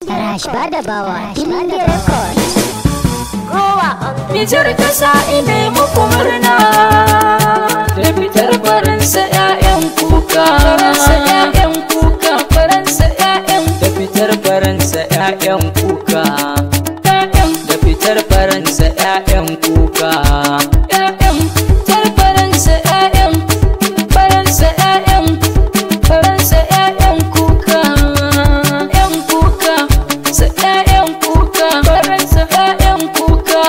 Rashbada Bawa, Filinge Record. Nijar kasa ina muku murna da fitar Faransa 'ya'yan kuka, Faransa 'ya'yan kuka, Faransa 'ya'yan da fitar Faransa 'ya'yan kuka, 'ya'yan da fitar Faransa 'ya'yan kuka, 'ya'yan fitar Faransa 'ya'yan Faransa 'ya'yan Faransa 'ya'yan kuka, 'yan kuka, sa 'ya'yan kuka, Faransa 'ya'yan kuka.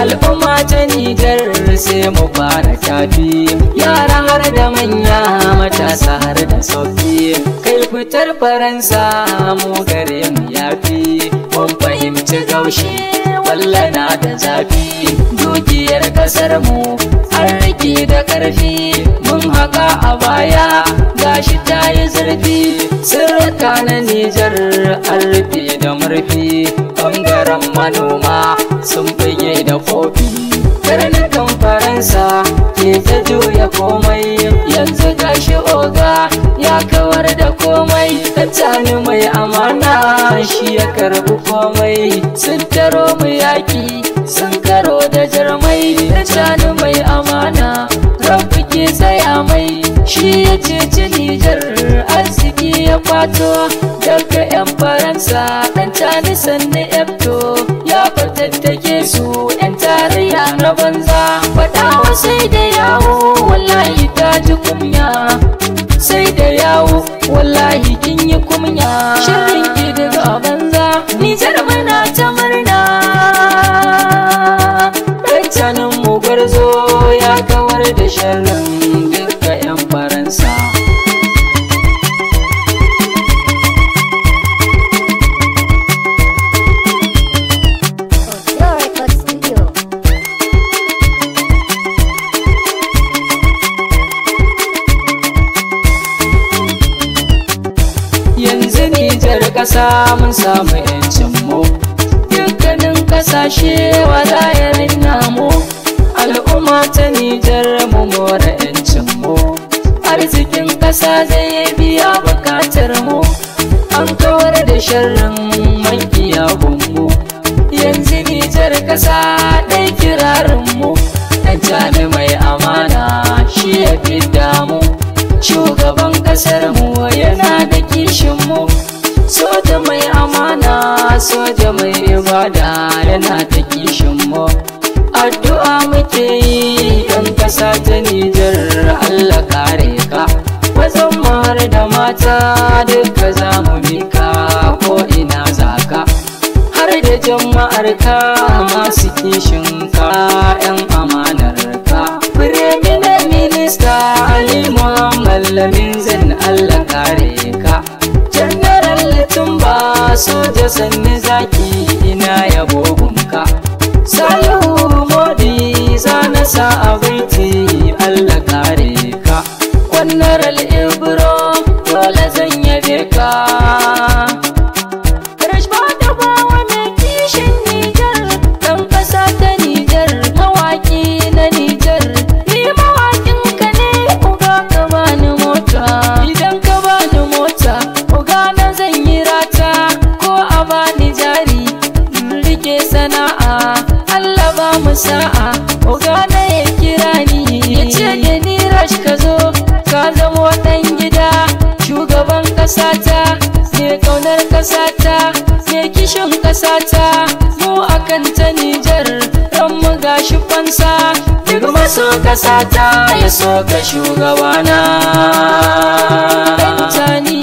Al'umma ta Nijar sai mu fara tafi, yara har da manya, matasa har da tsoffi. Kai fitar Faransa mu gare mu yafi, mun fahimci gaushi walla na da zafi. Dukiyar kasar mu an rike da karfi, mun haka a baya gashi ta yi zurfi. Sirrika na Nijar an rufe da murfi, bangaren manoma sun fige da kofi. Karnukan Faransa ke ta juya komai, yanzu gashi oga ya kawar da komai. Tani mai amana shi ya karbi komai, sun taro mu yaki sun karo da jarmai. Tani mai amana rabbi ke tsaya mai, shi ya ceci Nijar arziki ya kwato daga 'yan Faransa. Dan Tani sanni efto ya fatattake su 'yan tarayya na banza. Faɗawa sai da yawo wallahi ta ji kunya, sai da yawo wallahi kin yi kunya. Shirin ki daga banza, Nijar muna ta murna. Dan Tanin mu gwarzo ya kawar da sharrin duka 'yan Faransa. Otio Record Studio. Yanzu Nijar ƙasa mun samu 'yancin mu, dukkanin ƙasashe wala ya raina mu. Al'umma ta Nijar mu more 'yancin mu, arzikin ƙasa zai biya buƙatar mu. An kawar da sharrin makiya mu, yanzu Nijar ƙasa ɗai kirarin mu. Ɗan Tani mai amana shi ya fi damu, shugaban ƙasar mu yana da kishin mu. Soja mai amana, soja mai ibada yana ta kishin mu. Addu'a muke yi ɗan ƙasa ta Nijar, Allah kare ka. Mazan mu har da mata duka za mu mika ko ina zaka, har da jama'ar ka masu kishin ka 'yan amanar ka. Firiminar Minista Ali Muhammad Lamin Zan, Allah kare ka. Janaral Tumba soja sanni zaki ina yabo gunka. Salihu Modi zana sa a baiti, Allah kare ka. Kwanaral Ibro dole zan yabe ka. Rashbada Bawa mai kishin Nijar, ɗan ƙasa ta Nijar, mawaƙi na Nijar. Ni mawaƙin ka ne, uga ka bani mota. Idan ka bani mota, uga na zan yi rata, ko a bani jari, in rike sana'a. Allah ba mu sa'a, uga na ya kira ni, ya ce da ni Rash ka zo, ka zamo ɗan gida, shugaban ƙasata. Mai ƙaunar ƙasata, mai kishin ƙasata, mu akan ta Nijar, ran mu gashi fansa. Duk maso ƙasata ya so ka shugabana. Ɗan Tani.